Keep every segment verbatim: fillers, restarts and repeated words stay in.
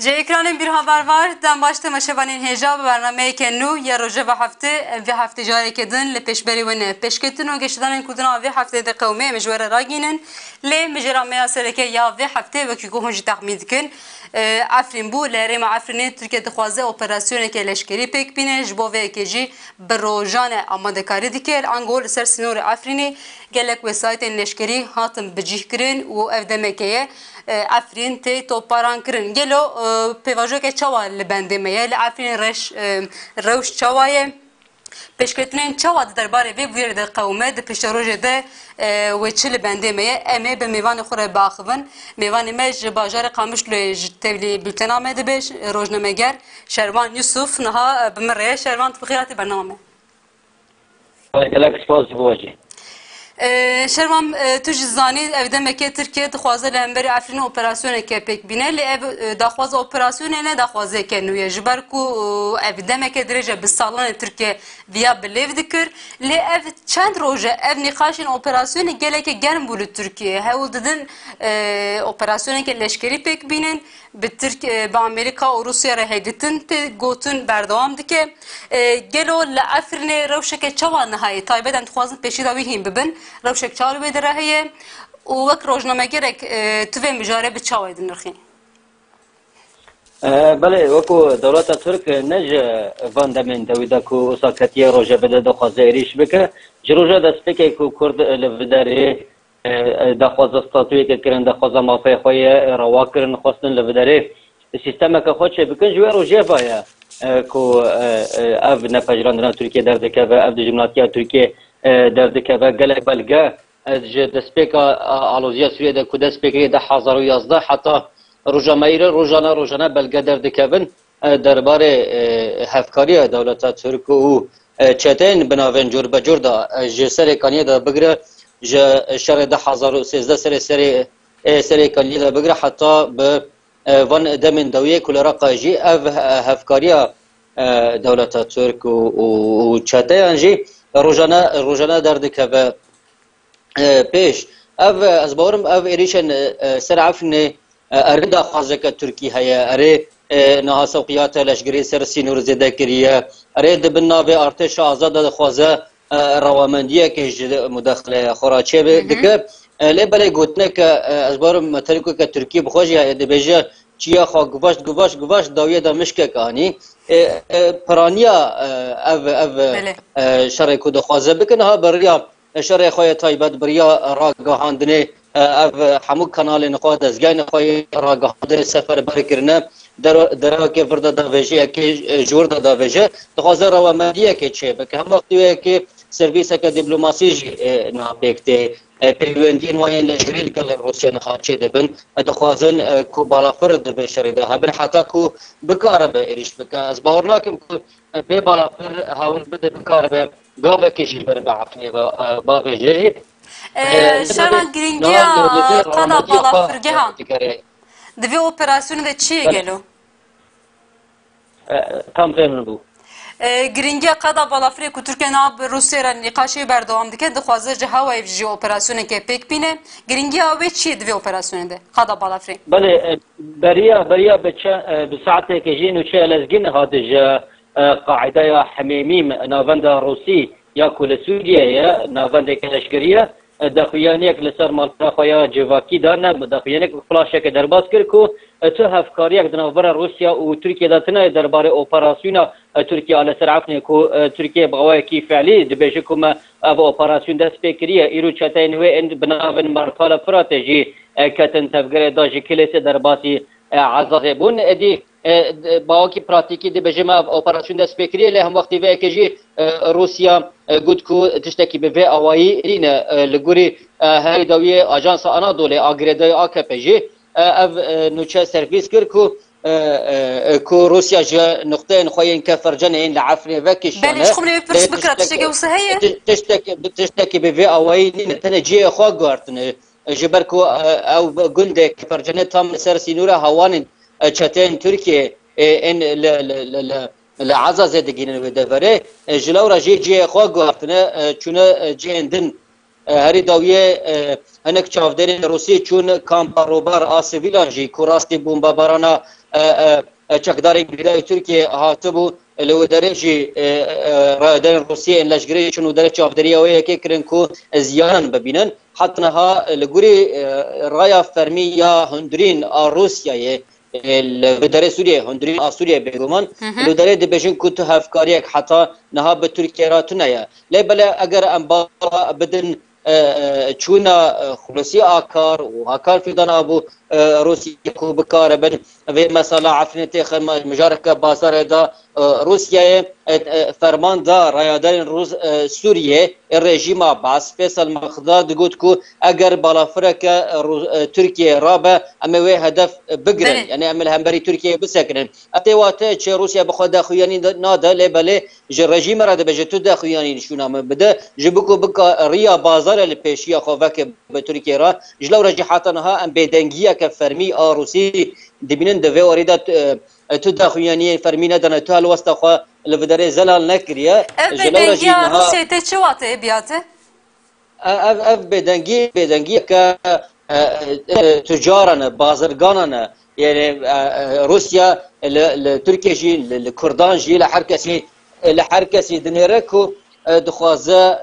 Ji ekranên Bîrha Bervar, dem baş temaşevanên hêja bi bernameyeke nû ya rojeva heftê. Em vê heftê careke din li pêşberî we ne. Pêşketin û geşedanên ku di nav vê heftê de qewimê em ji we re ragînin. Lê mijara me ya sereke ya vê heftê wekî ku hûn jî texmîn dikin, e, Efrîn bû. Li herêma Efrînê Tirkiye dixwaze operasyoneke leşkerî pêk bîne. Ji bo vê yekê jî bi rojan e amadekarî dike. Li ango li ser sînorê Efrînê gelek wesayîtên leşkerî hatin bicîhkirin û ev demeke ye, e, Efrîn tê toparankirin. Gelo, e, pêvajoyeke çawa li bendê me ye? Li Efrînê reş, e, rewş çawa ye? Pêşketinên çawa di derbarê vê bûyerê de qewime? Di pêşerojê de, e, wê çi li bendê me ye? Em ê bi mêvanê xwe re biaxivin. Mêvanê me ji bajarê Qamişloyê ji tevlî bültena me dibe, rojnameger Şervan Yusuf niha, e, bi min re ye. Şervan, tu bi xêr hatî bernama me. Gelek spas ji bo we jî. E, Şervan, e, tu jî zanî, ev demeke Tirkiye dixwaze li hemberî Efrînê operasyoneke pêk bîne. Lê ev, e, daxwaza operasyonê ne daxwazeke nû ye. Ji ber ku, e, ev demeke dirêj e, bi salan e Tirkiye viya bi lêv dikir. Lê ev çend roj e, ev nîqaşên operasyonê gelekê germ bû li Tirkiye. Hewl didin, e, operasyoneke leşkerî pêk bînin. Bi Tirk-, e, bi Amerîka û Rûsya re hêgitin tê gotin berdewam dike. E, gelo li Efrînê rewşeke çawa niha ye? Taybet em dixwazin pêşî de wî hîn bibin. Rewşek çawa li wê derê heye? Û wek rojnamegerek, e, tu vê mijarê bi çawa dinirxî? E, belê, wekû dewleta Tirk ne ji van demên dewî de ku wisa ketiye rojevê de dixwaze êrîş bike. Ji roja destpêkê ku Kurd li vê derê e, e, daxwaza statuyeke kirin, daxwaza mafê xwe ye, e, rewa kirin, xwestin li vê derê sîstemeke xwe çêbikin. Ji wê rojê ve ye, e, ku, e, e, ev nepejirandina Tirkiye derdikeve, ev dijminatiya Tirkiye, e, derdikeve. Gelek belge, e, ji destpêka, e, aloziya Sûriyê de ku dest pê kiriye du hezar û yazdeh heta roja me îro, rojane, rojane belge derdikevin, e, derbarê, e, hevkariya dewleta Tirk û, e, çeteyên binavên cûr be cûr de, e, ji Serê Kaniyê de bigire, ji şerê du hezar û sêzdeh serê, serê, e, Serê Kaniyê de bigire heta bi, e, van demên dawiyê ku li Reqa jî ev, e, hevkariya, e, dewleta Tirk û, û, û çeteyan jî rojane, rojane derdikeve, e, pêş. Ev, e, ez bawerim ev êrîşên, e, e, ser Efrînê, e, erê daxwazeke Tirkî heye, erê, e, niha sewqiyata leşgerî ser sînor zêde kiriye, erê di bin navê artêşa azad de dixwaze, e, rewamendiyekê ji mudexleya xwe re çê bi-, dike. E, lê belê gotineke, e, ez bawerim metelîkeke Tirkî bi xwe jî heye, dibêje çiya xwe guvaşt, guvaşt, guvaşt, dawiyê de mişkek anî. E, e, piraniya, e, ev, ev, Belê. e, şerê ku dixwaze bikin, ha beriya şerê xwe yê taybet, beriya ragihandinê, e, ev hemû kanalên xwe, dezgehên xwe yê ragihandinê seferber kirine, der-, derekê vir de davêje, yekê, e, ji wir de davêje, dixwaze rewamendiyekê çê bike. Hemwextî wê yekê servîseke dîplomasî jî, e, niha pêk tê. E, peywendiyên wan yên leşkerî li gel Rûsya niha çê dibin. E, dixwazin, e, ku balafir di vê şerê de hebin, heta ku bikaribe êrîş bike. Ez bawer nakim ku, e, bê balafir hewl bide bikaribe gavekê jî beribe Efrînê ve, e, bavêje jî. E, E, Şervan, girîngiya niha qada balafirgehan digere. Di vê operasyonê de çi ye Belê. gelo? E, tam rê min bû. E, girîngiya qada balafirê ku Tirkiye niha bi Rûsya re nîqaşê berdewam dike, dixwaze ji hawayê jî operasyoneke pêk bîne. Girîngiya wê çi ye di vê operasyonê de? Qada balafirê. Belê, e, beriya, beriya bi çe-, e, bi saeteke jî nûçeya lezgîn hate ji, e, qaîdeya Hemêmîm, navenda Rûsî ya ku li Sûriyê ye, navendeke leşkerî ye. Daxuyaniyek li ser malpera xwe ya civakî dane, daxuyaniyek flaşeke derbas kir ku tu hevkariyek di navbera Rûsya û Tirkiye de tune derbarê operasyona Tirkiye a li ser Efrînê ku Tirkiye bi awayekî fiilî dibêje ku me ev operasyon dest pê kiriye. Îro çeteyên wê ên bi navên Marpala Firatê jî ketin tevgerê da ji Kilêsê derbasî Ezazê bûn. Êdî e, d-, bawakî pratîkî dibêje me ev operasyon dest pê kiriye, lê hemwextî vê yekê jî, e, Rûsya, e, got ku tiştekî bi vê awayî nîne, e, li gorî, e, herî dawiyê Ajansa Anadolê a girêdayî A K P jî, e, ev, e, nûçe servîs kir ku, e, e, e, ku Rûsya ji nuqteyên xwe yên kefercenê yên li Efrînê vekişiyane. Belê, ji xwe min ê pirs Lê bikira, tiştekî tiştekî, wisa heye? ti-, tiştekî, tiştekî bi vê awayî nîne, tenê cihê xwe guhertine. Ji ber ku, e, ew gundê kefercenê tam li ser sînora hewanên, e, çeteyên Tirkiyê, e, ên li, li, li, li, li Ezazê digihînin wê deverê. E, ji lewra jî cihê xwe guhertine, e, çûne, e, cihên din. E, herî dawiyê, e, hinek çavdêrên Rûsî çûn kampa Robar a sivîlan jî ku rastî bombebarana e, e, e, çekdarên girêdayî Tirkiyê hatibû, li wê derê jî, e, e, rayedarên Rûsiyê ên leşgirê çûn û derê çavdêriya wê yekê kirin ku ziyanan bibînin. Heta niha li gorî, e, raya fermî ya hundirîn a Rûsyayê, e, li wê derê Sûriyê, hundirîn a Sûriyê bêguman, Hı hı. li wê derê dibêjin ku tu hevkariyek heta niha bi Tirkiyê re tune ye. Lê belê eger em bala bidin, e, e, çûna, e, Xulûsî Akar û Akar Fîdan Abû, e, Rûsya ku bikaribin vê mesela Efrînê têxin mijareke bazarê de, e, Rûsyayê, e, e, ferman da rayadarên Rûs-, e, Sûriyê, e, rejîma Baas, Feysel Mexdad digot ku eger balafireke, e, Rû-, e, Tirkiyê rabe, em ê wê hedef, e, bigirin. Belê. Yani em ê li hemberî Tirkiyeyê bisekinin. Ev tê wate çi Rûsya bi xwe daxuyanî de-, nade, lê belê ji rejîmê re dibêje tu daxuyanî şûna min bide, ji bo ku bika riya bazarê li pêşiya xwe veke bi Tirkiyê re. Ji lewra jî heta niha em bêdengiyeke fermî a Rûsî dibînin, di vê warî de tu, e, tu daxuyaniyên fermî nedane, tu helwesta xwe li vê derê zelal nekiriye. Ev Ji lewra jî bêdengiya niha Rûsiyê tê çi wateyê biyate? E, ev, ev bêdengî, bêdengiyeke, e, e, tucaran e, bazirganan e. Yani, e, e, Rûsya li, li Tirkiye jî, li, li Kurdan jî, li her kesî, li her kesî dinêre ku, e, dixwaze,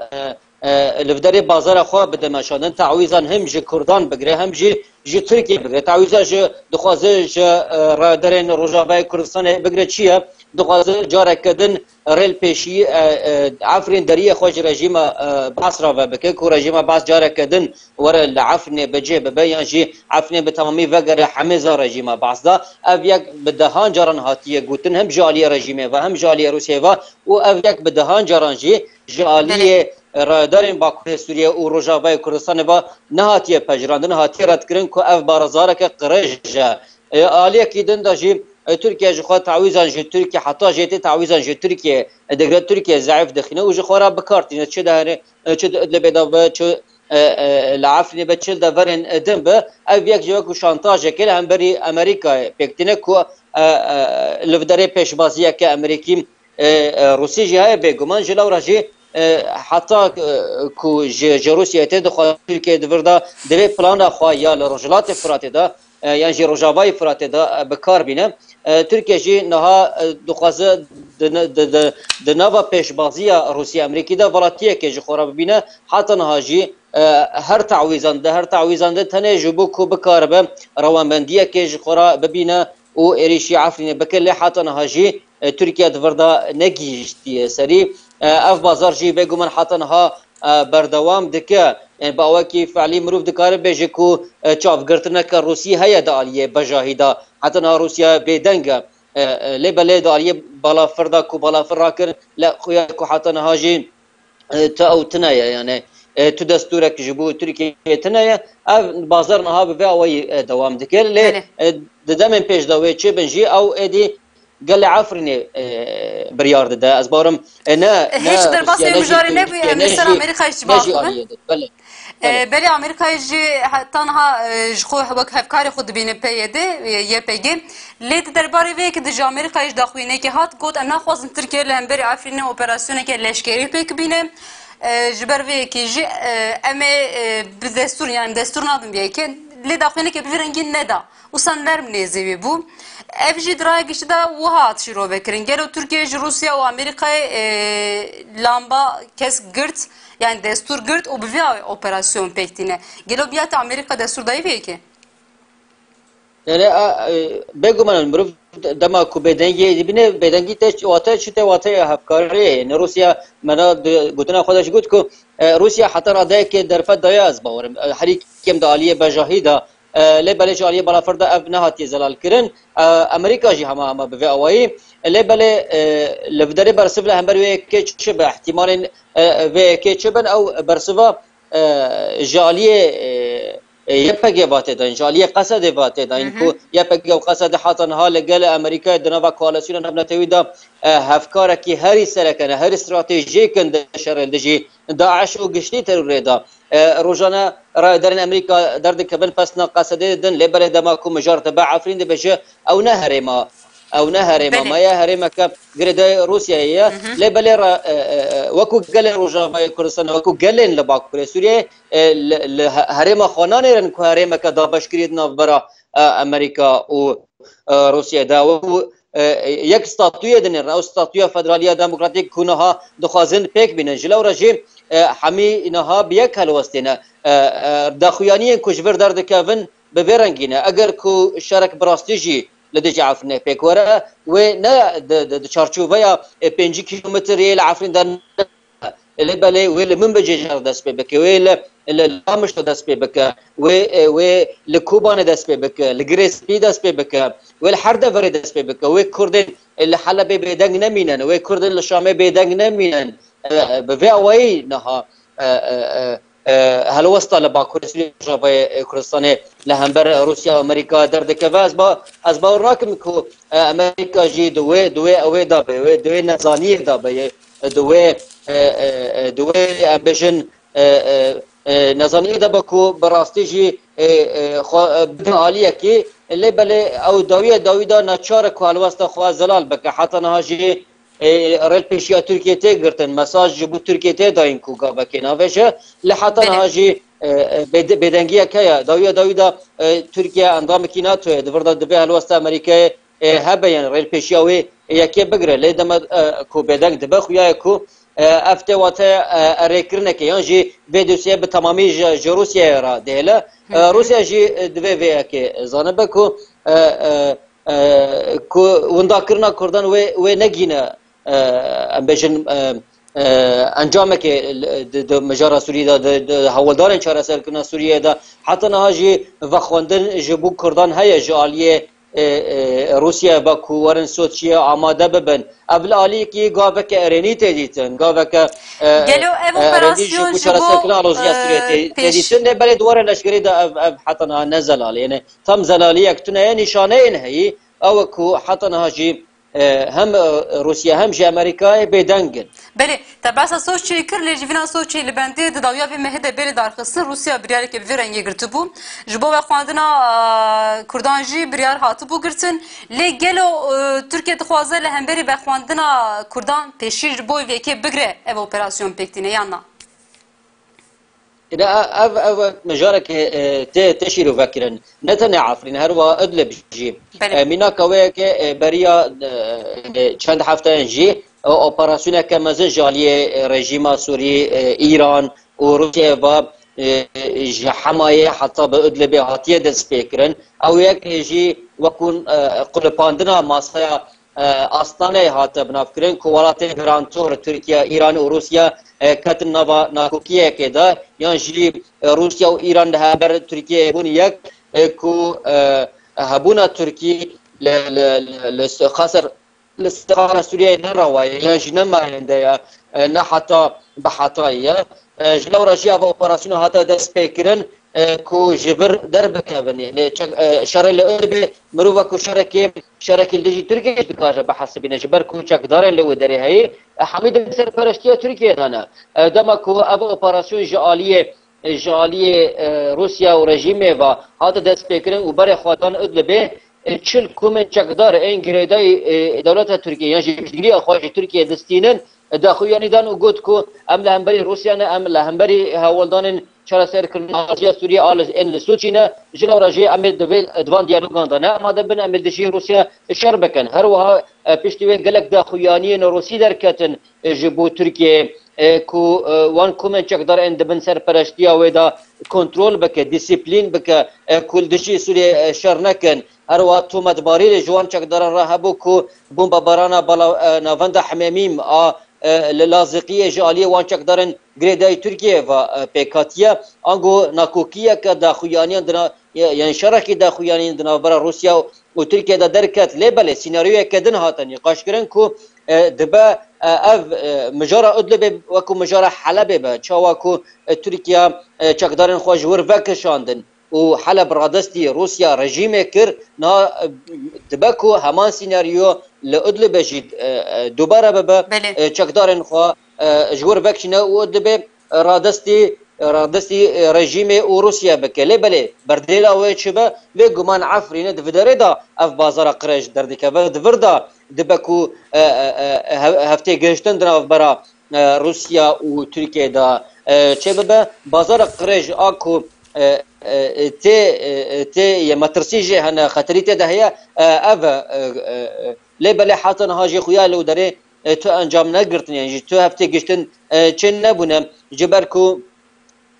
e, e, li vê derê bazara xwe bide meşandin. Tawîzan hem ji Kurdan bigire, hem jî ji Tirkiye bigire. Tawîza ji, dixwaze ji, e, rayedarên Rojavayê Kurdistanê bigire çi ye? Dixwaze careke din rê li pêşî, e, e, Efrîn deriyê xwe ji rejîma, e, Baas re vebike, ku rejîma Baas careke din were li Efrînê bi cih bibe, yan jî Efrînê bi temamî vegere hemêza rejîma Baas de. Ev yek bi dehan caran hatiye gotin, hem ji aliyê rejîmê ve, hem ji aliyê Rûsyayê ve û ev yek bi dehan caran jî ji aliyê rayedarên Bakurê Sûriyê û Rojavayê Kurdistanê ve nehatiye pejirandin, hatiye redkirin ku ev barazareke qirêj e. E, aliyekî din de jî, e, Tirkiye ji xwe tawîzan ji Tirkiye, heta jê tê tawîzan ji Tirkiye, e, digre, Tirkiye zeîf dixîne û ji xwe re bi kar tîne. Çi di Herê-, e, çi di Idlibê de be, çi, e, e, li Efrînê be, çi li deverên, e, din be, ev yek ji wekû şantajekê li hemberî Amerîkayê pêk tîne ku, e, e, li vê derê pêşbaziyeke Amerîkî, e, e, Rûsî jî heye bêguman. Ji lewra jî, e, heta, e, ku ji, ji Rûsiyê tê dixwaze Tirkiye di vir de divê plana xwe ya li Rojhilatê Firatê de, e, yan jî Rojavayê Firatê de, e, bi kar bîne. E, Tirkiye jî niha, e, dixwaze di, di, di, di nava pêşbaziya Rûsya Amerîkî de velatiyekê ji xwe re bibîne. Heta niha jî, e, her tawîzan de, her tawîzan de tenê ji bo ku bikaribe rewandbendiyekê ji xwe re bibîne û êrîşî Efrînê bike, lê heta niha jî, e, Tirkiye di vir de negihîştiye serî. E, ev bazar jî bêguman heta niha, e, berdewam dike. Yani bi awekî fe'lî mirov dikare bêje ku, e, çavgirtineke Rûsî heye di aliyê bejahî de. Heta niha Rûsya bêdeng e. E, e, lê belê di aliyê balafir de ku balafir rakirin, lê xuya ku heta niha jî, e, tu ew tune ye, yani, e, tu destûrek ji bo Tirkiyeyê tune ye. Ev bazar niha bi vê awayî, e, dewam dike. Lê, Belê. e, di demên pêş de wê çi bin jî, ew êdî gelê Efrînê, e, biryar dide. Ez barim, e, ne, Hiç ne derbasî Rûsya, ne jî mijarê Tirkiye, nebûye, em ne li ser jî, Amerîkayê jî ne jî bax bibin. Aliyê de. Belê. E, belê Amerîkayê jî heta niha, e, ji xwe wek hevkarê xwe dibîne P Y D, e, Y P G. Lê di derbarê vê yekê de ji Amerîkayê jî daxuyaniyekê hat, got, em naxwazin Tirkiye li hemberî Efrînê operasyoneke leşkerî pêk bîne. E, ji ber vê yekê jî, e, em ê, e, bi destûr, yani destûr nadin vê yekê. Lê daxuyaniyekê bi vî rengî neda. Wisa nerm nêzê wê bû. Ev jî di raya giştî de wiha hat şîrove kirin. Gelo Tirkiye ji Rûsya û Amerîkayê, e, lamba kesk girt, yani destûr girt û bi vî operasyon pêk tîne. Gelo biyate Amerîka destûr dayî vê yekê? Yani, a, e, bêguman mirov dema ku bêdengiyê dibîne, bêdengî te wate çi te wate ya hevkarê. Yani Rûsya mena di gotina xwe de jî got ku, e, Rûsya heta radeyekê derfet daye ez bawerim. E, herî kêm di aliyê bejahî de, e, lê belê ji aliyê balafir de ev nehatiye zelal kirin. E, Amerîka jî hema hema bi vê awayî. E, lê belê, e, li vê derê bersiv li hember wê yekê çi be, ihtimalên, e, vê yekê çi bin, ew bersiva, e, ji aliyê, e, e, Y P G ve tê dayîn, ji aliyê Qesedê ve tê dayîn Hı hı. ku Y P G û Qesed heta niha li gel Amerîkayê di nava koalîsyona navnetewî de, e, hevkarekî herî sereke ne, herî stratejîk in di şerê li dijî DAIŞ û giştî terorê de. E, rojane rayedarên Amerîka derdikevin pesna Qesedê didin, lê belê dema ku mijar dibe Efrîn dibêje ew ne herêma, ew ne herêma Belê. me ye, herêmeke girêdayî Rûsyayê ye. Hı hı. Lê belê re, e, e, e, wekû gelên Rojavayê Kurdistanê, wekû gelên li Bakurê Sûriyeyê, e, li, li he-, herêma xwe nanêrin ku herêmeke dabeşkirî di navbera e, Amerîka û, e, Rûsya de wekû, e, yek statuyê dinêrin. Ew statuya federaliya demokratîk ku niha dixwazin pêk bînin. Ji lewra jî, e, hemî niha bi yek helwestê ne. E, e, daxuyaniyên ku ji vir derdikevin bi vê rengî ne. Eger ku şerek bi rastî jî li dijî Efrînê pêk were, wê ne di, di, di çarçoveya, e, pêncî kîlometreyê li Efrîn de ne. Lê belê wê li Minbicê jî dest pê bike, wê li, li, li Qamişlo dest pê bike, wê, e, wê li Kobanê dest pê bike, li Girê Spî dest pê bike, wê li her deverê dest pê bike, wê Kurdên, e, li Helebê bêdeng nemînin, wê Kurdên li Şamê bêdeng nemînin. E, e, bi vê awayî niha, e, e, e, e, helwesta li Bakurê Sûriyê, Rojavayê, e, Kurdistanê li hember Rûsya û Amerîka derdikeve. Ez ba-, ez bawer nakim ku, e, Amerîka jî di wê, di wê ewê de be, wê, di wê nezaniyê de be, yê, di wê, e, e, e, di wê, em bêjin, e, e, e, nezaniyê de be ku bi rastî jî, e, e, xwe, e, bidin aliyekî. Lê belê ew dawiya dawî de naçar e ku helwesta xwe zelal bike. Heta niha jî, e, rêlpêşiya Tirkiyê tê girtin. Mesaj ji bo Tirkiyê tê dayîn ku gavekê navêje. Lê heta Belê. niha jî, e, e, bêde-, bêdengiyek heye. Dawiya dawî de, e, Tirkiye endamekî NATO ye. Di vir de divê helwesta Amerîkayê, e, hebe, yani rêlpêşiya wê yekê bigire. Lê dema, e, ku bêdeng dibe, xuya ye ku, e, ev tê wate, e, erêkirineke yan jî vê dosyayê bi temamî ji, ji Rûsyayê re dihêle. E, Hı hı. Rûsya jî, e, divê vê yekê zanibe ku, e, e, e, ku windakirina Kurdan wê, wê negîne, e, em bêjin, e, e, encamekê li, di, di mijara Sûriyê de, di, di hewldanên çareserkirina Sûriyê de, heta niha jî vexwendin ji bo Kurdan heye ji aliyê, e, e, Rûsya ve ku werin Soçiyê amade bibin. Ev li aliyekî gaveke erênî tê dîtin, gaveke, e, Gelo ev e, erênî ji operasyon bo ji bo, çareserkirina aloziya Sûriyê e, tê, tê pêş- dîtin. Lê belê di warê leşkerî de ev, ev heta niha ne zelal e. Yani tam zelaliyek tune ye, nîşaneyên heyî. Ew e ku heta niha jî, e, hem, e, Rûsya hem jî Amerîkayê bêdeng in. Belê, te behsa Soçiyê kir, lê jî vîna Soçiyê li bendê di dawiya vê mehê de bê lidarxistin, Rûsya biryarekê bi vê rengê girtibû. Ji bo vexwendina, e, Kurdan jî biryar hatibû girtin. Lê gelo, e, Tirkiye dixwaze li hemberî vexwendina Kurdan pêşî ji bo vê yekê bigre ev operasyon pêk tîne yan na? Ine, ev, ev mijareke, e, tê, tê şîrovekirin. Ne tenê Efrîn, her wiha Idlib jî. Belê. E, mînaka wê ye ke, e, beriya, e, e, çend hefteyan jî, e, operasyoneke mezin ji aliyê, e, rejîma Sûrî, e, Îran û Rûsyayê ve, e, ji Hemayê heta bi Idlibê hatiye destpêkirin. Ew yek jî wekû, e, qulipandina masaya e, Astanê hate binavkirin ku welatên Garantor, Tirkiye, Îran û Rûsya, e, ketin nava nakokiyekê de, yan jî, e, Rûsya û Îran li hember Tirkiyeyê bûn yek, e, ku, e, hebûna Tirkî li, li, li, li s-, xaser li sixana Sûriyeyê ne rewa ye, yan jî ne mayende ye, e, ne heta bi hetayî ye. E, ji lewra jî ev operasyona hate destpêkirin, e, ku ji vir derbikevin. Lê çek-, e, şerê li Idlibê mirov wekû şerekê, şerekî li dijî Tirkiyê jî dikare bihesibîne. Ji ber ku çekdarên li wê derê heyî, e, hemî di serpereştiya Tirkiyê de ne. E, dema ku ev operasyon ji aliyê, e, ji aliyê, e, Rûsya û rejîmê ve hate destpêkirin û berê xwe dan Idlibê, e, çil komên çekdar ên girêdayî, e, dewleta Tirkiyê yan jî piştgiriya xwe ji Tirkiyê distînin, daxuyanî dan û got ku em li hemberî Rûsya ne, em li hemberî hewldanên çareserkirina aciya Sûriyê a li, ên li Sûçî ne. Ji lewra jî em ê di vê, di van diyalogan de ne amade bin, em ê dijî Rûsya şer bikin. Her wiha, e, piştî wê gelek daxuyaniyên Rûsî derketin, e, ji bo Tirkiyeyê, e, ku, e, wan komên çekdar ên di bin serpereştiya wê de kontrol bike, disiplîn bike, e, ku li dijî Sûriyeyê, e, şer nekin. Her wiha tometbarî lê ji wan çekdaran re hebû ku bombebarana bala, e, navenda Hememîm a, e, li Laziqiyê ji aliyê wan çekdarên girêdayî Tirkiyeyê ve, e, pêk hatiye. Ango nakokiyeke daxuyaniyan di na-, ye-, yani şerekî daxuyaniyên di navbera Rûsya û Tirkiye de derket. Lê belê senaryoyeke din hate nîqaşkirin ku, e, dibe, e, ev, e, mijara Idlibê wekû mijara Helebê be. Çawa ku, e, Tirkiye, e, çekdarên xwe ji wir vekişandin û Heleb radestî Rûsya rejîmê kir, niha, e, dibe ku heman senaryo li Idlibê jî, e, e, dubare bibe, Belê. e, çekdarên xwe, e, ji wir vekişîne û Idlibê radestî, radestî, e, rejîmê û Rûsya bike. Lê belê berdêla wê çi be? Vê guman Efrînê di vê derê de ev bazara qirêj derdikeve. Di vir de dibe ku, e, e, e, hev-, heftê gihiştin di navbera, e, Rûsya û Tirkiye de, e, çêbibe. Bazara qirêj a ku, e, e, e, tê, e, e, tê ye metirsî jê hene, xeterî tê de heye, e, ev e, e, e, lê belê heta niha jî xuya li derê, e, tu encam negirtine, yan jî tu heftê giştin, e, çê nebûne, ji ber ku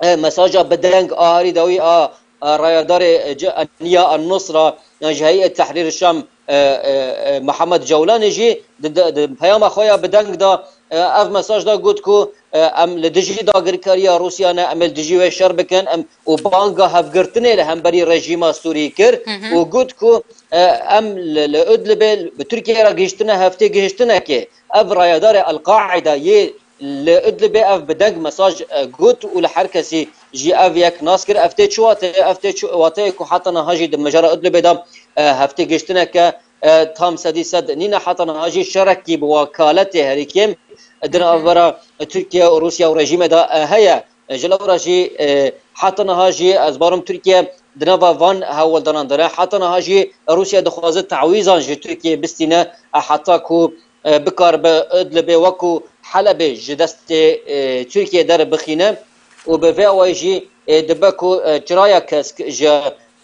e, mesaja bi deng a herî dawî a, a rayedarê, e, ci-, Eniya An-Nusra, yan ji Heyet Tehrîr Şam, e, e, e, Mihemed Cewlanê jî di, di, di peyama xwe ya bi deng da, e, ev mesaj da, got ku, e, em li dijî dagirkariya Rûsya ne, em ê li dijî wê şer bikin, em û banga hevgirtinê li hemberî rejîma Sûrî kir Hı hı. û got ku, e, em li, li Idlibê bi Tirkiyê re gihiştine heftê gihiştinekê. Ev rayedarê El-Qaîda yê li Idlibê ev bi deng mesaj, e, got û li her kesî jî ev yek nas kir. Ev tê çi wate? Ev tê çi wateyê ku heta niha jî di mijara Idlibê de, e, heftê giştineke, e, tam sedî sed nîne, heta niha jî şerekî bi wekaletê herî kêm di Hı hı. navbera Tirkiye û Rûsya û rejîmê de, e, heye. E, ji lewra jî, e, heta niha jî ez barim Tirkiye di nava van hewldanan de ne. Heta niha jî Rûsya dixwaze tawîzan ji Tirkiyê bistîne, e, heta ku e, bikaribe Idlibê wekû Helebê ji destê, e, Tirkiyê derbixîne û bi vê awayî jî, e, dibe ku, e, çiraya kesk ji,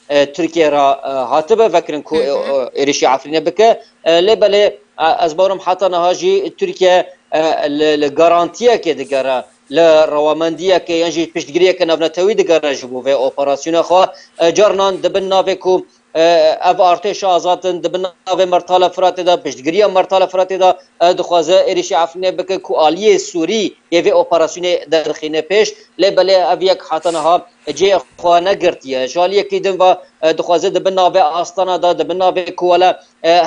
e, Tirkiyê re, e, hatibe vekirin ku, Hı e, hı. e, êrîşî Efrînê bike. E, lê belê, e, ez bawerim heta niha jî Tirkiye, e, li, li garantiyekê digere, li rewamendiyekê yan jî piştgiriyeke navnetewî digere ji bo vê operasyona xwe. E, carinan dibin navê ku e, ev artêşa azad in, di bin navê Mertala Firatê de, piştgiriya Mertala Firatê de, e, dixwaze êrîşî Efrînê bike ku aliyê Sûrî yê vê operasyonê derxîne pêş. Lê belê ev yek heta niha cihê xwe negirtiye. Ji aliyekî din ve, e, dixwaze di bin navê Astana de, di bin navê ku wele, e,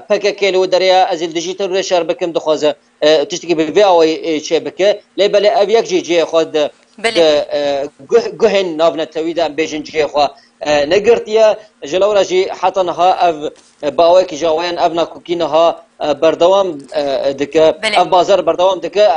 P K K li wê derê ye, ez ê li dijî terorê şer bikim, dixwaze e, tiştekî bi vê awayî, e, çê bike. Lê belê ev yek jî cihê xwe di, Belê. di, e, guh-, guhên navnetewî de em bêjin cihê xwe, e, negirtiye. Ji lewra jî heta niha ev, e, bi awayekî ji awayan ev nakokî niha, e, berdewam, e, dike. Belê. Ev bazar berdewam dike.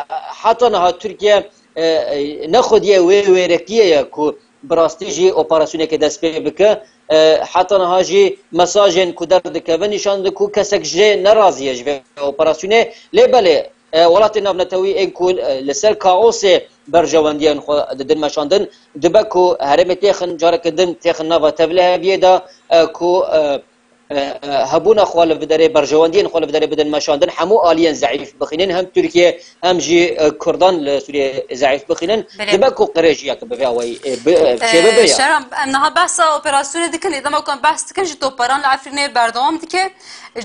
Heta niha Tirkiye, e, e, nexwediye wê wêrekiyê ye ku bi rastî jî operasyonekê dest pê bike. E, heta niha jî mesajên ku derdikevin nîşan didin ku kesek jê nerazî ye ji vê operasyonê. Lê belê, e, welatên navnetewî ên ku, e, li ser kaosê berjewendiyên xwe didin meşandin, dibe ku herêmê têxin, careke din têxin nava tevliheviyê de, e, ku, e, e, e, hebûna xwe li vê derê, berjewendiyên xwe li vê derê bidin meşandin, hemû aliyên zeîf bixînin, hem Tirkiye, hem jî, e, Kurdan li Sûriyê zeîf bixînin. Belê. Dibe ku qirêjiyek bi vê awayî, e, bi, e, çêbibe ya. Şeran, em niha behsa operasyonê dikin, lê dema ku em behs dikin, ji toparan li Efrînê berdewam dike.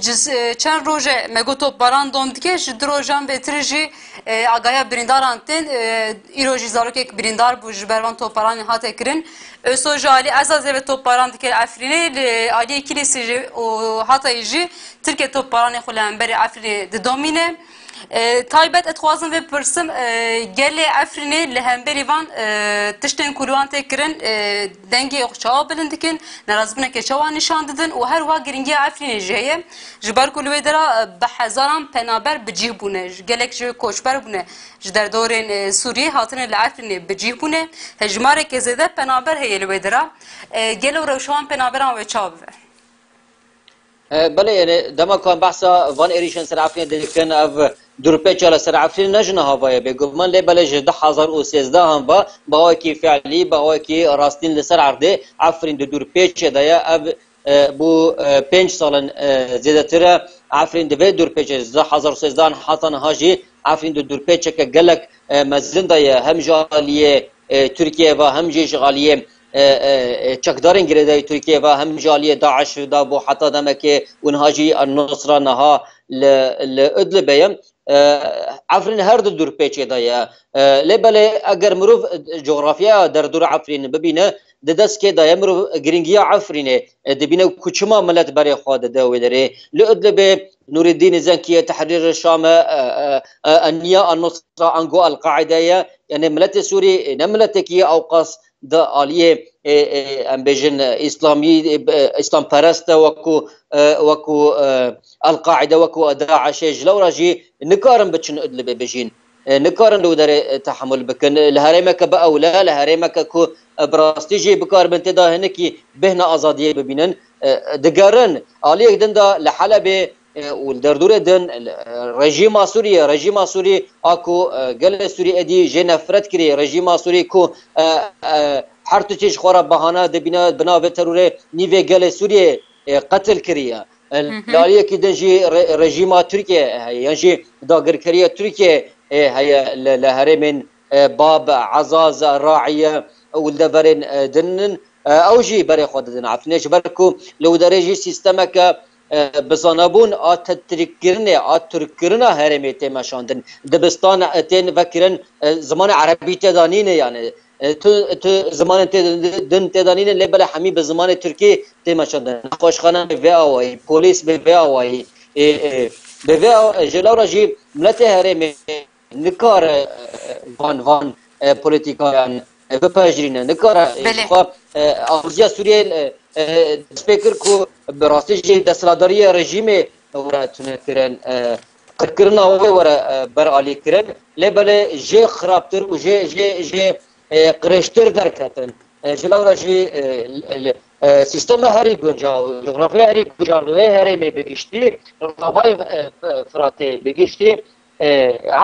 Ji, e, çend roje me got toparan dom dike, ji du rojan bêtir jî, e, agahiya birîndaran tên, e, îro jî zarokek birîndar bû, ji ber van toparan hate kirin. Oso ji alî Ezazê ve topbaran dike li Efrînê, li aliyê Kilîsê jî û Hatayê jî Tirkiye topbaranê xwe li hemberî Efrînê didomîne. E, taybet ez dixwazim vê bipirsim, e, gelê Efrînê li hemberî van, e, tiştên ku li wan tê kirin, e, dengê xwe çawa bilind dikin, nerazîbûnekê çawa nîşan didin û her wiha girîngiya Efrînê jî heye. Ji ber ku li wê dera, e, bi hezaran penaber bi cih bûne, ji gelek jî koçber bûne. Ji derdorên, e, Sûriyê hatine li Efrînê bi cih bûne. Hejmareke zêde penaber heye li wê dira. E, gelo rewşa wan penaberan wê çawa bibe? E, belê, yani, dema ku em behsa van êrîşên ser Efrînê dikin, ev dûrpêça li ser Efrînê ne ji niha ve ye, bêguman, lê belê ji du hezar û sêzdeh an ve, bi awekî fe'lî, bi awekî rastîn li ser erdê, Efrîn di dûrpêçê de ye. Ev e, bû, e, pênc sal in, e, zêdetir e. Efrîn di vê dûrpêçê, ji du hezar û sêzdeh heta niha jî Efrîn di dûrpêçeke gelek, e, mezin de ye. Hem ji aliyê, e, Tirkiyê ve, hem jî ji aliyê, e, e, e, çekdarên girêdayî Tirkiyê ve, hem ji aliyê DAIŞ de bû heta demekê û niha jî El-Nusra niha li, li Idlibê ye. E, Efrîn her du dûrpêçê de ye. E, lê belê eger mirov, e, cografyaya derdora Efrîn bibîne, di deskê de ye, mirov girîngiya Efrînê, e, dibîne ku çima milet berê xwe dide wê derê. Li Idlibê Nûreddîn Zenkî ye, Tehrîr Şam e, e, e, e, Eniya An-Nusra ango El-Qaîde ye. Yani miletê Sûrî, e, ne miletekî ye ewqas di aliyê, e, e, em bêjin, e, îslamî, e, e, îslamperest e, wekû, e, wekû, e, El-Qaîde, wekû DAIŞê, ji lewra jî nikarin biçin Idlibê bijîn. E, nikarin li wê derê, e, tehemûl bikin. Li herêmeke bi ewle, li herêmeke ku, e, bi rastî jî bikaribin tê de hinekî bêhna azadiyê bibînin, e, digerin. Aliyek din de li Helebê, e, û li derdorê din, e, rejîma Sûriyê, rejîma Sûrî a ku, e, gelê Sûrî êdî jê nefret kirî, rejîma Sûrî ku, e, e, her tiştê ji xwe re bahane dibîne, bi navê terorê nîvê gelê Sûriyê, e, qetil kiriye. E, Hı hı. Li aliyekî din jî re-, rejîma Tirkiye heye, yan jî dagirkeriya Tirkiye, e, heye li, li herêmên, e, Bab, Ezaz, Raiye û li deverên, e, din in. E, ew jî berê xwe didin Efrînê, ji ber ku li wê derê jî sîstemeke, e, bi zanebûn a tetrîkkirinê, a tirkkirina herêmê tê meşandin. Dibistan, e, tên vekirin, e, zimanê erebî tê de nîne, yani, e, tu, tu zimanên tê din tê de nîne, lê belê hemî bi zimanê tirkî tê meşandin. Nexweşxane bi vê awayî, polîs bi vê awayî, e, e, bi vê aw-, ji lewra jî miletê herêmê nikare, e, van, van, e, polîtîkayan, e, bipejirîne, nikare, e, Belê. xwe, e, alozîya Sûriyeyê, e, e, dest pê kir ku bi rastî jî desthilatdariyê rejîmê were tunekirin, e, qirkirina wê were, e, beralî kirin. Lê belê jê xirabtir û jê, jê, jê, e, qirêjtir derketin. E, ji lewra jî, e, l-, l-, e, sîstema herî guncaw, coxrafya herî guncaw li wê herêmê bi giştî, Rojavayê, e, F-, Firatê bi giştî, e,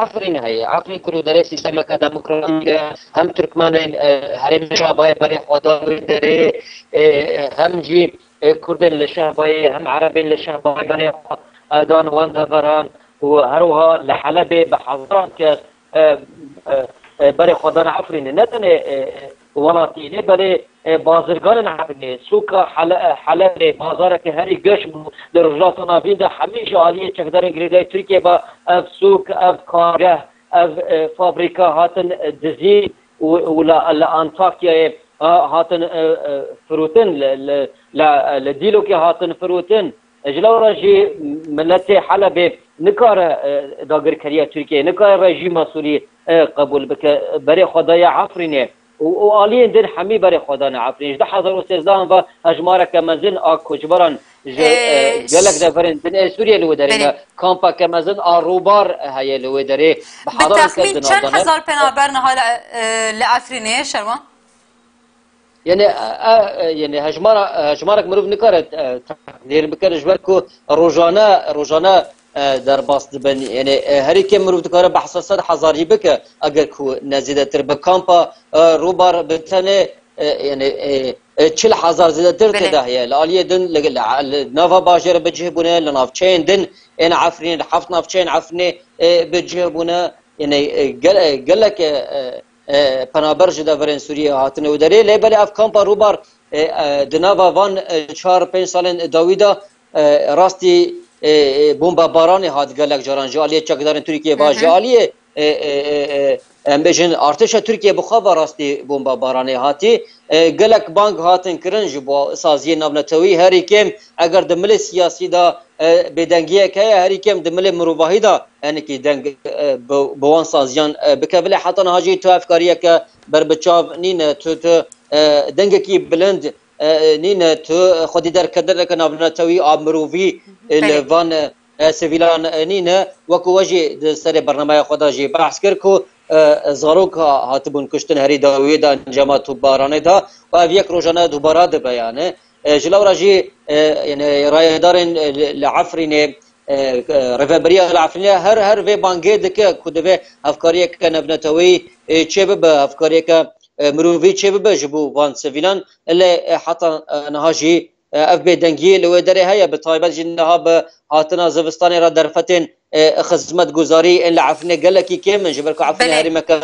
Efrîn heye. Efrîn ku li derê sîstemeke demokratîk e, hem Tirkmenên, e, herêmê Şabayê berê xwe da wê derê, e, hem jî, e, Kurdên li Şabayê, hem Erebên li Şabayê berê xwe, e, dan wan deveran û her wiha li Helebê bi hezaran kes, e, e, e, berê xwe dane Efrînê. Ne tenê, e, e, welatî, lê belê, e, bazirganên Efrînê, sûka Hele-, e, Helebê, bazareke herî geş bû. Li Rojhilata Navîn de hemî ji aliyê çekdarên girêdayî Tirkiyê ve ev sûk, ev kargeh, ev, e, fabrîka hatin, e, dizî û, û la, li Antakyayê, e, hatin, e, e, firotin, li, li, la, li Dîlokê hatin firotin. Ji lewra jî miletê Helebê nikare, e, dagirkeriya Tirkiyeyê, nikare rejîma Sûrî, e, qebûl bike. Berê xwe daye Efrînê û, û aliyên din hemî berê xwe dane Efrînê. Ji du hezar û sêzdeh ve hejmareke mezin a koçberan ji, e, Ee, gelek ş- deverên din ê Sûriyê li wê derê Belê. ne. Kampeke mezin a Rûbar heye li wê derê. Bi Bi hezaran kes texmîn di çend nav de ne. hezar penaber niha li, e, li Efrînê ye, Şerwan? Yani, e, e, yani hejmara, hejmarek mirov nikare, e, teqdîr bike, ji ber ku rojane, rojane, e, derbas dibin. Yani, e, herî kêm mirov dikare behsa sed hezar jî bike, eger ku ne zêdetir. Bi kampa, e, Rûbar bi tenê, e, yani, e, e, çil hezar zêdetir Belê. tê de heye. Li aliyê din, li, li, li nava bajêr bi cih bûne, li navçeyên din ên Efrînê, li heft navçeyên Efrînê, e, bi cih bûne. Yani, e, gel-, e, gelek, e, e, e, penaber ji deverên Sûriyê hatine wê derê. Lê belê ev kampa Rûbar, e, e, di nava van, e, çar pênc salên dawî de, e, rastî, e, e, bombebaranê hat gelek caran ji aliyê çekdarên Tirkiyê ve, Hı hı. ji aliyê, e, e, e, e, em bêjin artêşa Tirkiyê bi xwe ve rastî bombebaranê hatî. E, gelek bang hatin kirin ji bo saziyên navnetewî, herî kêm eger di milê siyasî de, e, bêdengiyek heye, herî kêm di milê mirovahî de hinekî deng, e, bi, bi wan saziyan, e, bikeve. Lê heta niha jî tu hevkariyeke berbiçav nîne, tu, tu, e, dengekî bilind, e, nîne, tu xwedî derketineke navnetewî a mirovî, e, li Belê. van, e, sivîlan, e, nîne. Wekî we jî di serê bernameya xwe de jî behs kir ku, e, zarok ha-, hatibûn kuştin herî dawiyê de encama topbaranê de û ev yek rojane dubara dibe yani. E, ji lewra jî, e, yani rayedarên, e, li, li Efrînê, e, e, rêveberiya li Efrînê her, her vê bangê dike ku divê hevkariyeke navneteweyî, e, çêbibe, hevkariyeke, e, mirovî çêbibe ji bo van sivîlan. Lê, e, heta, e, niha jî, e, ev bêdengiyê li wê derê heye, bi taybet jî niha bi hatina zivistanê re derfetên, e, xizmetguzarî ên li Efrînê gelekî kêm in, ji ber ku Efrînê Belê. herêmeke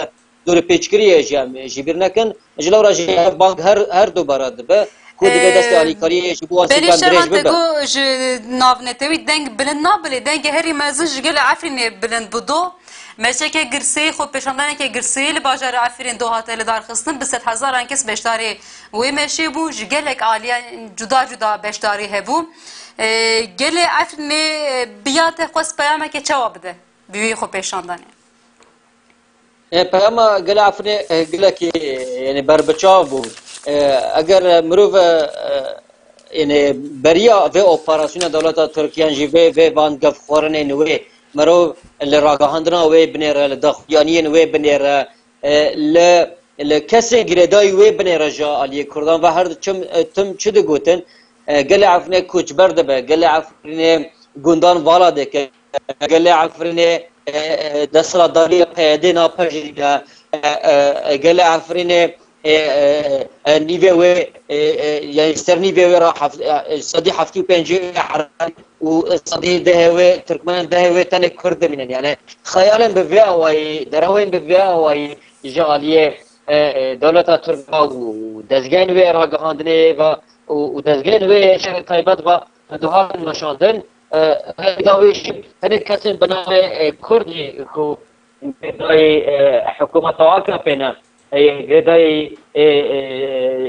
dûrpêçkirî ye jî, em jî bîr nekin. Ji lewra jî ev bang her, her du bara dibe ku divê destê Em, alîkariyê ji bo wan Belê sivîlan dirêj Şervan, te bibe. got ji navnetewî deng bilind nabe, lê dengê herî mezin ji gelê Efrînê bilind bû do. Meşeke girseyî, xwepêşandaneke girseyî li bajarê Efrînê do hate lidarxistin, bi sedhezaran kes beşdarî wê meşê bû, ji gelek aliyan cuda cuda beşdarî hebû. E, gelê Efrînê, e, bi ya te xwest peyameke çawa bide bi wî xwepêşandanê? E, peyama gelê Efrînê, e, gelekî, e, yani berbiçav bû. E, eger mirov, e, e, yani beriya vê operasyona dewleta Tirk yan jî vê, vê van gefxwarinên wê, mirov li ragihandina wê binêre, li daxuyaniyên wê binêre, e, li, li kesên girêdayî wê binêre ji aliyê Kurdan ve her çim, e, tim çi digotin, e, gelê Efrînê koçber dibe, gelê Efrînê gundan vala dike, gelê Efrînê, e, e, desthilatdariya P Y D napejirîne, e, e, e, gelê Efrînê, e, e, e, nîvê wê, e, e, yani ser nîvê wê re hef-, e, sedî heftê û pêncî wê Ereb û sedî dehê wê Tirkmen, dehê wê tenê Kurd dimînin. Yani xeyalên bi vê awayî, derewên bi vê awayî ji aliyê, e, e, dewleta Tirk ve û dezgehên wê ragihandinê ve û, û dezgehên wê şerê taybet ve dihatin meşandin. E, Heyda wê jî hinek kesên bi navê, e, Kurd jî ku girêdayî, e, hikûmeta A K P ne, e, girêdayî, e, e,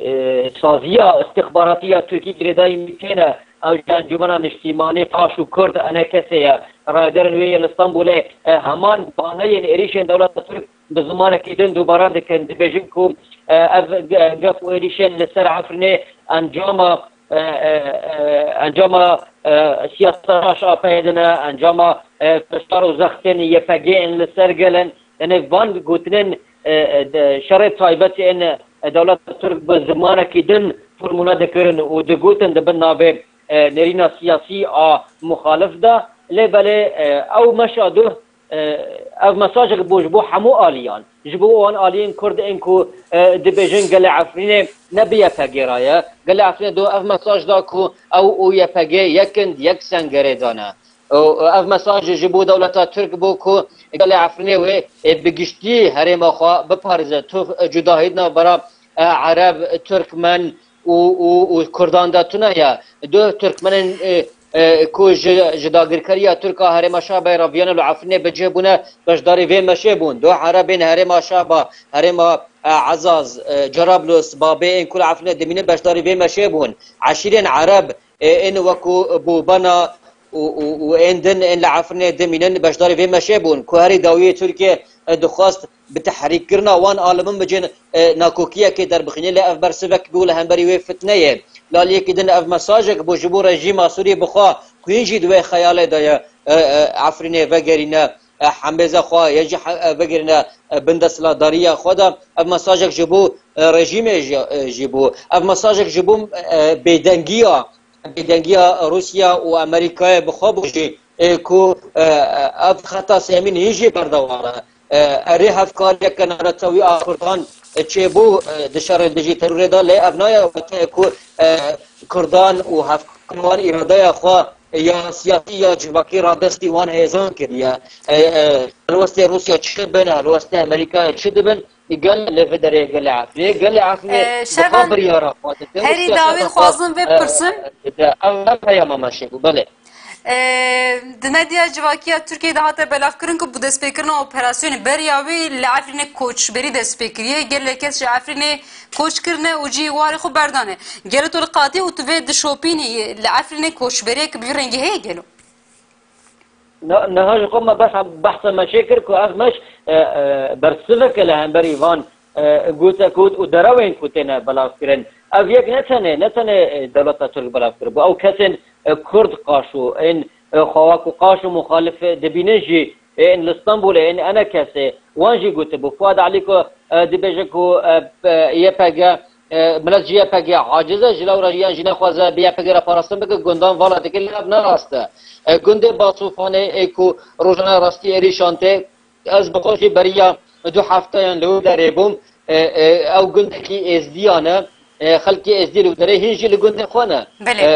e, saziya îstixbaratî ya Tirkî girêdayî mîtê ne. Ew ji Encûmena Niştîmanî Faş û Kurd, E N K S ye. Rayedarên wê yên li Stenbolê, e, heman baneyên êrîşên dewleta Tirk bi zimanekî din dubare dikin. Dibêjin ku, e, ev ge-, gef û êrîşên li ser Efrînê encama, e, e, e, encama, e, siyaseta Şapeyê din e, encama, e, fişar û zextên Y P G in li ser gel in. Yani van gotinên, e, e, de, şerê taybet ên, e, dewleta Tirk bi zimanekî din formule dikirin û digotin di bin navê, e, nêrîna siyasî a muxalif de. Lê belê, e, ew meşa duh, e, ev mesajek bû ji bo hemû aliyan. Ji bo wan aliyên Kurd ên ku, e, dibêjin gelê Efrînê ne bi Y P G re ye. Gelê Efrînê do ev mesaj da ku ew û Y P G yek in, di yek sengerê de ne. Û ev mesaj ji bo dewleta Tirk bû ku gelê Efrînê wê, e, bi giştî herêma xwe biparêze. Tu, e, cudahî di navbera, e, Ereb, Tirkmen û, û, û Kurdan de tune ye. Duh Tirkmenên, e, e, ku ji, ji dagirkeriya Tirk a herêma Şabê re viyan li Efrînê bi cih bûne, beşdarî vê meşê bûn. Duh Erebên herêma Şaba, herêma, e, Ezaz, e, Cerablus, Babê ên ku li Efrînê dimînin beşdarî vê meşê bûn. Eşîrên Ereb, e, ên wekû Bûbena û, û, û ên din ên li Efrînê dimînin beşdarî vê meşê bûn ku herî dawiyê Tirkiye, e, dixwest bi tehrîkkirina wan alimin bicên, e, nakokiyekê derbixîne, lê ev bersivek bû li hemberî wê fitneyê. Li aliyekî din ev mesajek bû ji bo rejîma Sûrî bixwe ku hîn jî di wê xeyalê de ye, e, e, Efrînê vegerîne, e, hemêza xwe ya jî he-, e, vegerîne, e, bin desthilatdariya xwe de. Ev mesajek ji bo, e, rejîmê jî, e, jî bû. Ev mesajek ji bo, e, bêdengiya bêdengiya Rûsya û Amerîkayê bi xwe bû jî, ê, ku, e, ev xeta sêmîn hîn jî berdewam e. E, erê hevkariyeke navnetewî a Kurdan, e, çêbû, e, di şerê dijî terorê de, lê ev nayê wate ku, e, Kurdan û hevkarên wan îradeya xwe ya siyasî ya civakî radestî wan hêzan kiriye. E, e, helwestê Rûsya çi bin, helwestê Amerîkayê çi dibin, Gel li vê derê, gel li Efrînê, gel li Efrînê, Ee, bi xwe Şervan, biryara xwe dike û herî siyaseta dawî xwe, xwazim vê e, bipirsim. Dide. Ev, ev peyama me şêbû, belê. Ee, di medya civakî ya Tirkiyeyê de hate belavkirin ku bi destpêkirina operasyonê beriya wî li Efrînê koçberî dest pê kiriye. Gelek kes ji Efrînê koç kirine û cihê warê xwe berdane. Gelo tu li qadî û tu vê dişopînî li Efrînê koçberiyek bi vî rengî heye gelo? Na-, niha ji xwe me behsa, behsa me çê kir ku ev meş, e, e, bersivek e li hemberî van, e, gote ku û derewên ku têne belavkirin. Ev yek ne tenê, ne tenê, e, dewleta Tirk belav kiribû. Ew kesên, e, Kurd qaşo, ên, e, xwe wek ku qaşo muxalif dibînin jî, e, ên li Stenbolê, ên E N K S'ê, wan jî gotibû. Fuad Elî ku, e, dibêje ku, e, p-, Y P G, E, milet ji Y P G aciz e, ji lewra yan jî nexwaze bi Y P G re parastin bike, gundan vala dike, lê ev ne rast e. E, gundê Basufanê ê ku rojane rastî êrîşan tê, ez bi xwe jî beriya du hefteyan li wê derê bûm. E, e, ew gundekî êzdiyan e. E, xelkê êzdî li wê derê hîn jî li gundê xwe ne. Belê. E,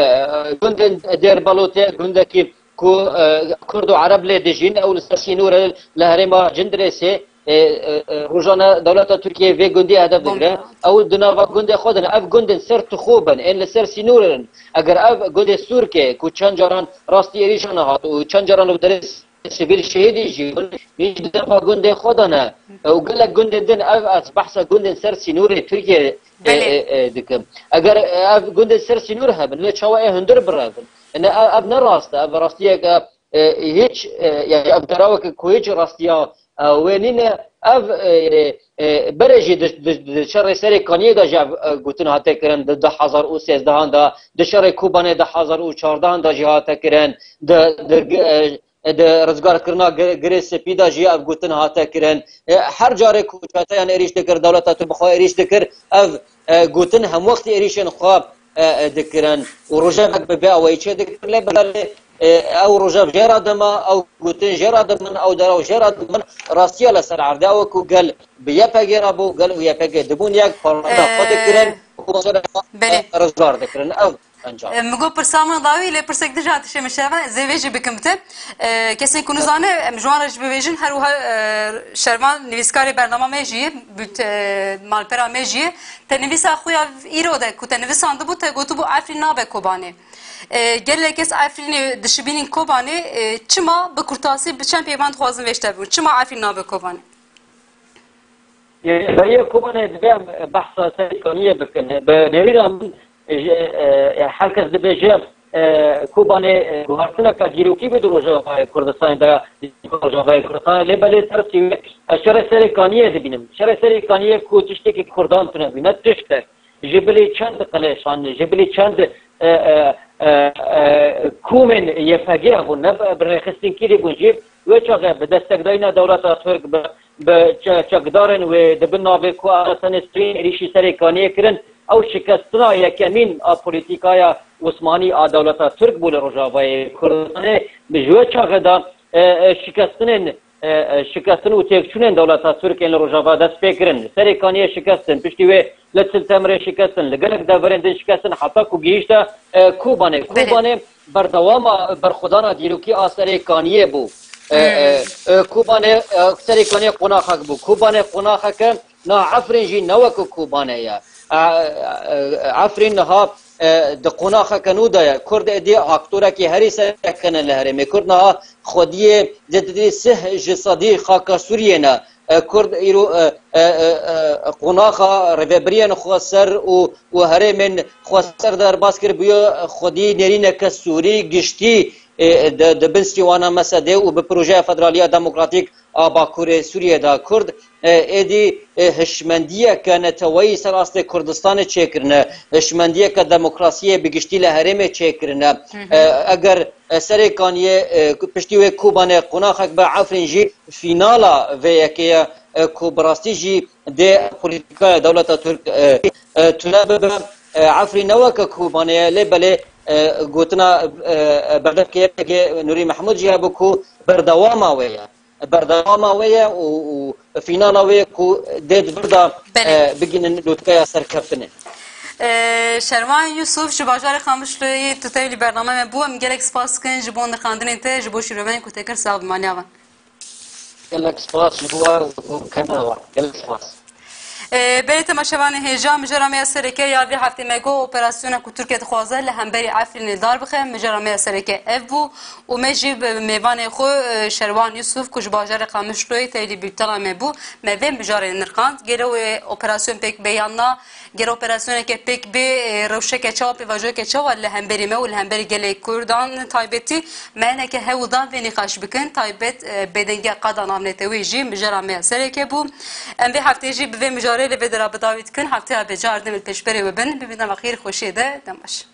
e, gundên Dêrbalotê, gundekî ku, e, Kurd û Ereb lê dijîn, ew li ser sînorê li herêma Cindirêsê, e, e, e, rojane dewleta Tirkiyê vê gundî hedef digire. Ew di nava gundê xwe de ne. Ev gundên ser tixû bin, ên li ser sînorê in. Eger ev gundê Sûrkê ku çend caran rastî êrîşan hat û çend caran li derê sivîl şehîdî jî bûn, hîn di nava gundê xwe de ne. Ew gelek gundên din, ev ez behsa gundên ser sînorê Tirkiyê, e, Belê. e, e, dikim. Eger, e, ev gundên ser sînor hebin, lê çawa ê hundir birevin? Ne, ev, ev ne rast e. Ev rastiyeke, e, hiç, e, yani ev deraweke ku hiç rastiya, e, wê nîne. Ev, e, e, berê jî di, di, di şerê Serê Kaniyê de jî ev, e, gotin hate kirin, di du hezar û sêzdehan de, di şerê Kobanê du hezar û çardehan de jî hate kirin, di, di, e, di rizgarkirina Gi-, Girê Spî de jî ev gotin hate kirin. E, her carê ku çeteyan êrîş dikir, dewleta Tirk bi xwe êrîş dikir, ev, e, gotin hemwextî êrîşên xwe, e, e, dikirin. Û rojevek bi vê awayî çêdikir, lê belê E, ew roja jê re dima, ew gotin jê re dimin, ew derew jê re dimin, rastiya li ser erdê ew ku gel bi Y P G re bû, gel û Y P G dibûn yek, paralelîna xwe dikirin û Belê. e, rizgar dikirin. Ew encam. E, min got pirsa min dawî, lê pirsek din jî hatişê min şeva, ez ê vê jî bikim te. E, kesên ku nizane, em ji wan re jî bibêjin, her wiha, e, Şervan nivîskarê bernama me jî ye, bût-, e, malpera me jî ye. Te nivîsa xwe ya îro de ku te nivisandibû, te gotibû Efrîn nabe Kobanê. E, gelek kes Efrînê dişibînin Kobanê, e, çima bi kurtasî bi çend peyvan dixwazin vê ji te bibin? Çima Efrîn nabe Kobanê? Yê, berê Kobanê divê em behsa Serêkaniyê bikin. Bi nêrîna min, e, e, her kes dibêje, e, Kobanê, e, guhertineka dîrokî bû di Rojavayê Kurdistanê de, Rojavayê Kurdistanê, lê belê tersî wê, ez şerê Serêkaniyê dibînim. Şerê Serêkaniyê ku tiştekî Kurdan tune bû, ne tiştek. Ji bilî çend qilêşan, ji bilî çend, e, e, e, e, komên Y P G bûn, ne bi, bi rêxistinkirî bûn jî, wê çaxê bi destekdayîna dewleta Tirk, bi, bi çe-, çekdarên wê di bin navê ku A R S N'ê Sirî êrîşî Serêkaniyê kirin, ew şikestina yekemîn a polîtîkaya Osmanî a dewleta Tirk bû li Rojavayê Kurdistanê, bi ji wê çaxê de, e, e, şikestinên e, e, şikestin û têkçûnên dewleta Tirk ên li Rojava dest pê kirin. Serêkaniyê şikestin, piştî wê li Til Temirê şikestin, li gelek deverên din şikestin, heta ku gihîşte, e, Kobanê. Belê. Kobanê berdewama berxwedana dîrokî a Serêkaniyê bû. E, e, Hmm. e, Kobanê, e, Serêkaniyê qonaxek bû. Kobanê qonaxeke na Efrîn jî ne wekî Kobanê ye. E, e, e, Efrîn niha e, di qonaxeke nû de ye. Kurd êdî aktorekî herî sereke ne li herêmê. Kurd niha xwediyê zêdetî sih ji sedî xaka Sûriyê ne. E, Kurd îro, e, e, e, e, qonaxa rêvebiriyên xweser û, û herêmên xweser derbas kir, bûye xwedî nêrîneke sûrî giştî, e, di, di bin sîwana mesedê û bi projeya federaliya demokratîk a Bakurê Sûriyê de Kurd, e, êdî, e, hişmendiyeke neteweyî ser astê Kurdistanê çêkirine, hişmendiyeke demokrasiyê bi giştî li herêmê çêkirine. Hı hı. E, eger, e, Serêkaniyê, e, piştî wê Kobanê qonaxek bi Efrîn jî fînala vê yekê ye, e, ku bi rastî jî dê polîtîkaya dewleta Tirk, e, e, tune bibe. E, Efrîn ne weke Kobanê ye, lê belê, e, gotina, e, e, berdevkê Y P G Nûrî Mehmûd jî hebû ku berdewama wê ye. Berdewama wê ye û, û fînala wê ye ku dê di vir de, Belê. e, bigihînin lûtkeya serkeftinê. E, Şervan Yusuf ji bajarê Qamişloyê tu tevlî bername me bû. Em gelek spas dikin ji bo nirxandinên te, ji bo şîroveyên ku te kir, sax bimaniya van. Gelek spas ji bo we û kena we. Gelek spas. E, belê temaşevanê hêja, mijara me ya sereke ya vê heftê me got operasyona ku Tirkiye dixwaze li hemberî Efrînê dar bixe, mijara me ya sereke ev bû û me jî bi mêvanê xwe, e, Şerwan Yusuf ku ji bajarê Qamişloyê tevlî bîltena me bû, me vê mijarê nirxand. Gelo wê operasyon pêk be yan na, gelo operasyoneke pêk bê, e, rewşeke çawa, pêvajoyeke çawa li hemberî me û li hemberî gelê Kurdan taybetî, me hineke hewl dan vê nîqaş bikin, taybet, e, bêdenge qada navnetewî jî mijara me ya sereke bû. Em vê hefteyê jî bi vê mijarê li vê dera bi dawî dikin. Hefteya bê car din li pêşberê we bin. Bibîne me xêr, xweşiyê de, dem baş.